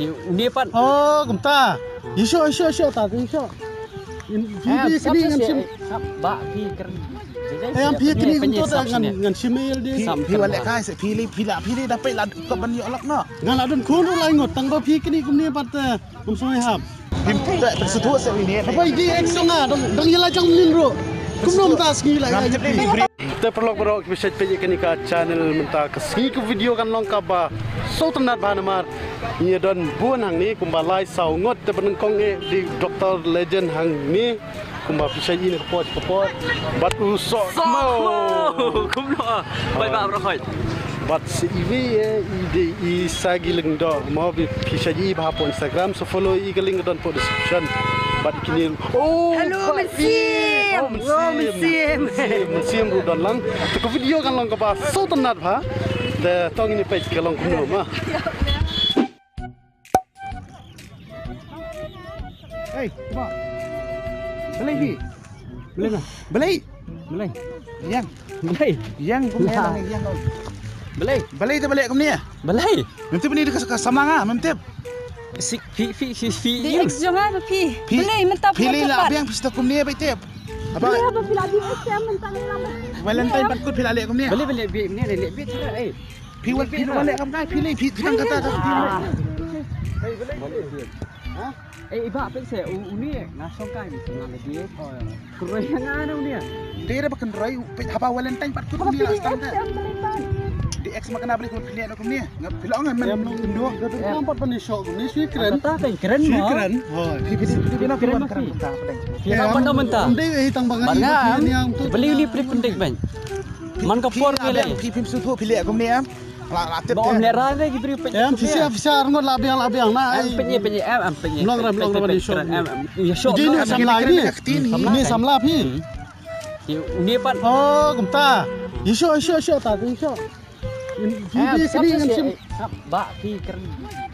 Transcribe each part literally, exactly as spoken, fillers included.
Une pat. Oh, kumta. Ïa shu, ïa shu, ïa shu, ta, ïa shu. Phi, phi kane ngan shim. Ba phi kren. Eh, phi kane kumta ta ngan, ngan shim ïa lade. Phi, phi wat leh kai se, phi leh, phi la, phi leh da peit la ka ban ïoh lok noh. Nga la don khun ruh lai ngut, tang ba phi kane kumne pat, eh, kum sngewhap. Phim, te, te suthu se wi ne. Ba i di ek song ah, dang, dang ïa la jong nin ruh. Kumno mynta sngi la ïa. Te paralok baroh kiba shait peit ïa kane ka channel mynta ka sngi ka video kan long kaba sngewtynnat bha namar ngi don bun hangne kumba lai saw ngut te ba nyngkong eh dei Doctor Legend hangne kumba phi shait ïa ka por ka por bad u Sohkmo. Kumno? Bad ba baroh hoi. Bad sa iwei eh i dei i Sagi Lyngdoh mo, phi shait ïa i bha hapoh Instagram, so follow i ka link ka don hapoh description. Bad kine, oh, hello, bad Mynsiem. Oh, Mynsiem. Mynsiem. Mynsiem, Mynsiem ruh don lang. Te ka video kan long kaba sngewtynnat bha. Te to ngin ïa peit ka long kumno ma. Hei, ba. Balei hi? Balei na? Balei? Balei? Ïang. Balei? Ïang kum ne, ïang. Balei? Balei te balei kum ne? Balei? Mem tip ni dekat ka samanga, mem tip. Si, phi, phi, phi, phi. Di ex jong nga phi. Phi. Balei mynta phi la biang phi stok kum ne ba tip. Apa? Balei ba phi la di ex mynta ni la. Valentine pat kut phi la leh kum ne. Balei, balei bi ne, leh bi tara eh. Phi wan, phi wan leh kam kai, phi leh, phi tang kata, kata, phi leh. Ha? Eh, iba pek se, u, uni, nga song kai, nga lagi. Keroi nga na uni. Dei da ba kan roi, pek haba Valentine pat kut uni la stang ta. Di ex ma kana beli kut phi leh na kum ni. Nga phi la nga men. Em, em, em, pat ban ni shok, ni sui keren. Kata kan keren mo. Sui keren. Ho, phi, phi, phi, phi na phi wan keren ta, phi. Phi na pat na menta. Dei, eh, tang ba nga. Beli uni pri pendik ban. Man ka por phi leh. Phi, phi, phi, phi leh kum ni em. La, la tip. Ba om leh ra de ki briew peit. Em, pisa, pisa, arngut la biang, la biang, na. Em, peit, peit, em, em, peit. Long ram, long ram, ni shok. Em, em, ïa shok. Ni samla ni. Ni samla phi. Ni pat. Oh, kumta. Ïa shok, ïa shok, ïa shok, ta, ïa shok. Phi, phi, sini ngan shim. Ba phi kren.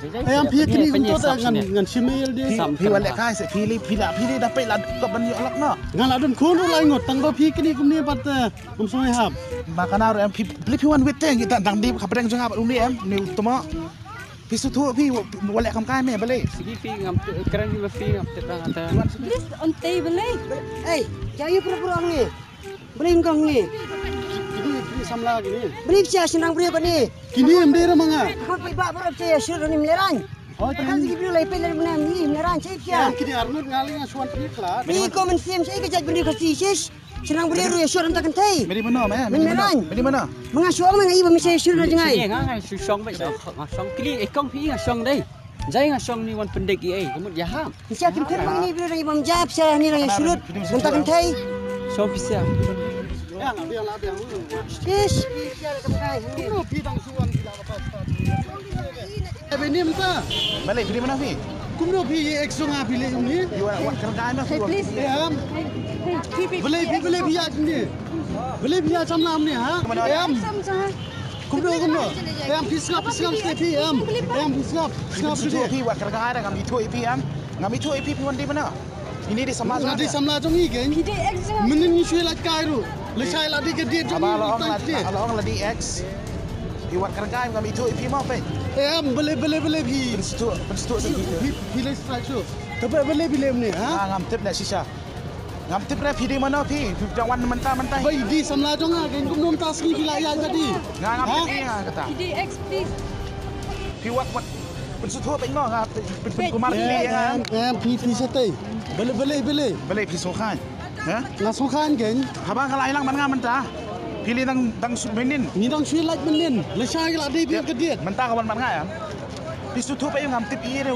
Em, phi kren kumta ta ngan, ngan shim ïa de. Phi, phi wat leh kai se, phi leh, phi la, phi leh da peit la ka ban ïoh lok noh. Nga la don khun ruh lai ngut, tang ba phi kren kumne pat, eh. Kum sngewhap. Ma kana ruh em phi, balei phi wan wit te, ngi dang, dang dei ka pdeng jong nga bad une em, une u tmo. Phi sngewthuh phi, wat leh kam kai me, balei? Sigi phi ngam tip, kren phi ma phi ngam tip tang ata. Please, on tei balei? Ei, ja ïa pura pura ngi. Balei ngong ngi? Kini, kini samla kini. Balei phi sha shnang briew bad ni? Kini em dei ra ma nga. Khot phi ba ba phi sha shnang ni mleran. Oh, kan sigi briew lai phi lai mleran ni mleran, sha phi sha. Kini arngut nga lei nga shuan phi kla. Ni ko men sim sha ka jait bini ko si shish. Shnang briew ruh ïa shur hangta kynthei. Meri mano, me? Meri mano? Meri mano? Ma nga shong, ma nga i ba mi shong na jngai. Nga, nga shong ba, nga shong kli, eh, kong phi nga shong dei. Jai nga shong ni wan pyndek i ei, ka mut ïa ham. Sha kynthei ma ngi briew dang i bam jap, sha ni dang ïa shurut. Hangta kynthei. Shong phi sha. Shish. Kumno phi dang shu wan phi la ka passport. Eh, bini mynta. Balei, bini mynta phi? Kumno phi, eh, ek song ah phi leh uni? Ïa, wat kyrkhu na phi. Hey, please. Em. Balei phi, balei phi ïa kine. Balei phi ïa samla uni, ha? Em. Kumno, kumno. Em, phi sngap, phi sngap, phi, em. Em, phi sngap, phi sngap. Phi wat kyrkhu na ngam ithuh ïa phi, em. Ngam ithuh ïa phi, phi wan dei mynno. Ini dei samla jong, dei samla jong ngi keiñ. Mynnin ngi shu lait kai ruh. Lashai la dei ka date jong ngi. Haba la ong la, la ong la dei ex. Phi wat kyrkhu ngam ithuh ïa phi mo phi. Em, balei, balei, balei phi. Pynsngewthuh, pynsngewthuh sa phi. Phi, phi leh strike shu. Tang ba balei phi leh mynne, ha? Ah, ngam tip leh shisha. Ngam tip re phi dei mano phi. Phi dang wan mynta mynta. Ba i dei samla jong nga keiñ, kumno mynta sngi phi la ïaid ba dei. Nga ngam tip ïa nga kata. I dei ex please. Phi wat wat. Pynsngewthuh phi nga, pyn, pyn, pynkumar phi ïa nga. Em, em, phi, phi shatei. Balei, balei, balei. Balei phi sngewkhan. Ha? Nga sngewkhan keiñ. Haba nga la ïalang bad nga mynta. Phi leh dang, dang shu mynnin. Ngi dang shu lait mynnin. Lashai la dei phi ka date. Mynta ka wan bad nga ïa. Phi sngewthuh phi ngam tip ïa re.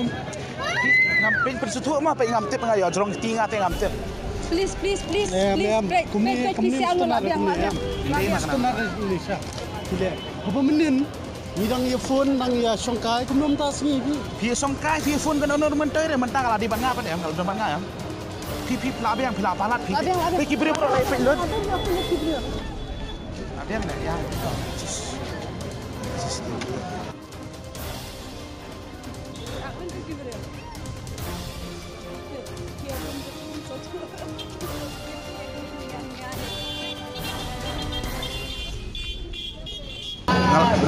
Phi ngam pyn, pynsngewthuh ma phi ngam tip nga ïa jrong kti nga te ngam tip. Please, please, please, please. Em, em. Kumne, kumne. Phi leh. Haba mynnin. Ngi dang ïa phone, dang ïa shongkai, kumno mynta sngi phi? Phi ïa shongkai, phi ïa phone ka nonor mynta re, mynta ka la dei bad nga pat em, ka la dei bad nga em. Phi, phi la biang, phi la palat, phi. La biang, la biang. Phi ki briew la phi lut. La biang, la biang, phi la ki briew. La biang, la biang. Nga,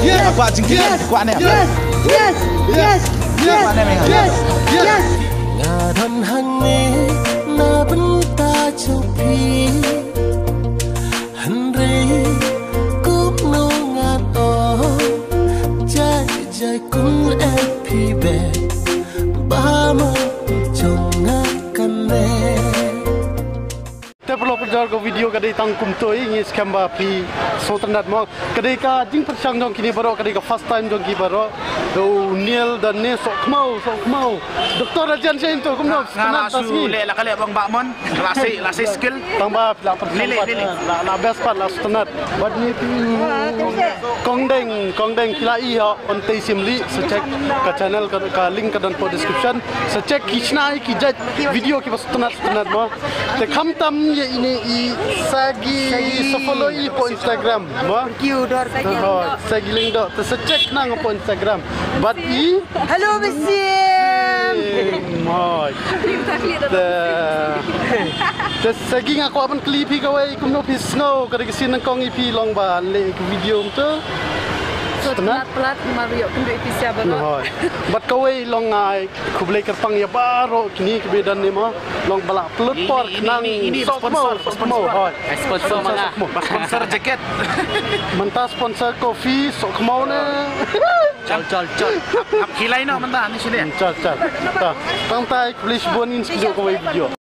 Yes. Kwah jingkylli, kwah ne. Yes. Yes. Yes. Kwah ne, meng. Yes. Yes. Nga don hangne na bynta jong phi. Hynrei kumno ngan ong, jai jai kum eh phi bad ba ma jong nga kane. Te paralok parajor, ka video ka dei tang kumto hi, ngi skhem ba phi sngewtynnat mo. Ka dei ka jingpyrshang jong kine baroh, ka dei ka first time jong ki baroh. U Neil da ne, sohkhmaw, sohkhmaw. Doktor Rajan sha ito, kumno? Nga la shu leh la ka leh bang ba mon, la sei, la sei skill. Tang ba phi la pyrshang, lili, pat, lili, la, la best pat, la sngewtynnat. Bad ni phi Kong Deng, Kong Deng, phi la i ha Ontei Syiemlieh, sa check ka channel, ka, ka link ka don hapoh description. Sa check ki shna ki jait video kiba sngewtynnat sngewtynnat mo. Te khamtam ïa ine i Sagi, sa follow i hapoh Instagram mo. Ki u dor Sagi. Oh, Lyngdoh. Sagi Lyngdoh. Te sa check nang hapoh Instagram. Bad i Hello Miss Siem. Moi. Te, te Sagi, nga kwah ban kylli phi kawei, kumno phi sngew ka dei ka sien nyngkong ïa phi long ban leh ka video kumto? Sngewtynnat palat, namar ïoh kynduh ïa phi sha baroh. Hooid. Bad kawei long, ai khublei kyrpang ïa baroh kine kiba don ne mo. Long ba la pynlut por khnang. Ini, ini, ini, sohkhmaw, sponsor, sohkhmaw, sponsor. Hooid. Sponsor ma nga. Sohkhmaw. Ba sponsor jacket. Mynta sponsor coffee, sohkhmaw ne. Chal, chal, chal. Hap, hap khie lai noh mynta, ni sini. Hmm, chal, chal. Ta, tang tai, khublei shibun, ngin sa ïoh kawei video.